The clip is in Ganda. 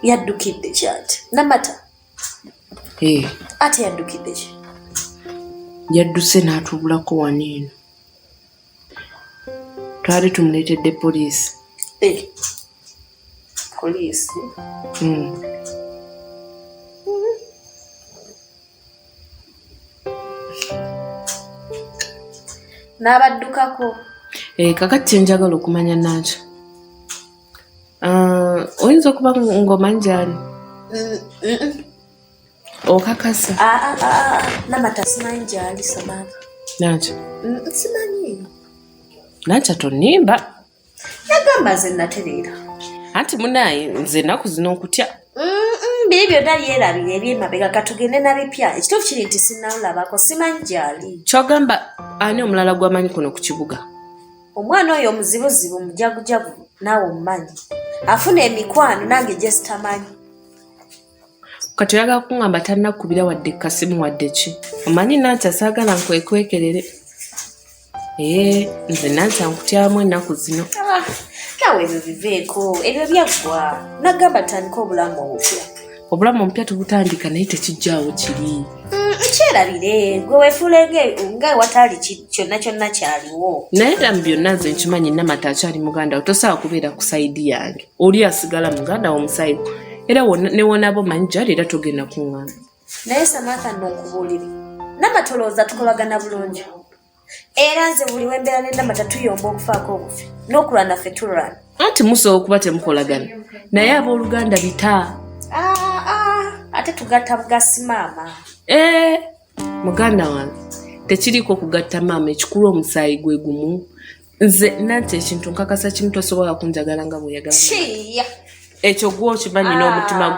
Yaddukidde ki ate Namata? Eh. Ate yaddukidde ki? Yadduse n'atubulako wano eno. Twali tumuleetedde poliisi. Eh. Poliisi? N'abaddukako. Eh, kakati kye njagala okumanya Nankya. Ah, oyinza okuba ng'omanyi gy'ali? Okakasa? Ah, ah, ah, Namata simanyi gy'ali Samantha. Nankya. Simanyi. Nankya tonimba. Yagamba nze natereera. Anti munaye nze ennaku zino nkutya. Biri byonna byerabira ebyemabega katugende na bipya. Ekituufu kiri nti sinnamulabako simanyi gy'ali. Ky'ogamba ani omulala gw'amanyi kuno ku kibuga? Omwana oyo omuzibuzibu mujagujagu naawe omumanyi. Afuna emikwano nange gye sitamanyi. Kati oyagala kuŋŋamba tannakubira wadde kasimu wadde ki? Omanyi Nankya saagala nkwekwekerere. Ee, nze Nankya nkutyamu ennaku zino. Ah, naawe ebyo biveeko, ebyo byaggwa. Nagamba tutandike obulamu obupya. Obulamu obupya tubutandika naye tekijjaawo kiri. Nkyerabire, gwe weefuule nga ewatali kyonna kyonna kyaliwo. Naye era mu byonna nze nkimanyi Namata akyali muganda wo, tosobola kubeera ku sayidi yange. Oli asigala muganda wo omusaayi gwo. Era ne w'onaaba omanyi gy'ali era togenda kuŋŋamba. Naye Samantha nno nkubuulire, Namata olowooza tukolagana bulungi? Era nze buli we mbeera ne Namata tuyomba okufaako obufi n'okulwana ffe tulwana. Anti musobola okuba temukolagana naye abooluganda bita. Ah, ah, ate tugatta bugasi maama. Eh, muganda wange tekiriiko kugatta maama, ekikulu omusaayi gwe gumu. Nze nanti ekintu nkakasa kimu tosobola kunjagala nga bw'oyagala. Kiya. Ekyo gwe okimanyi n'omutima gwo.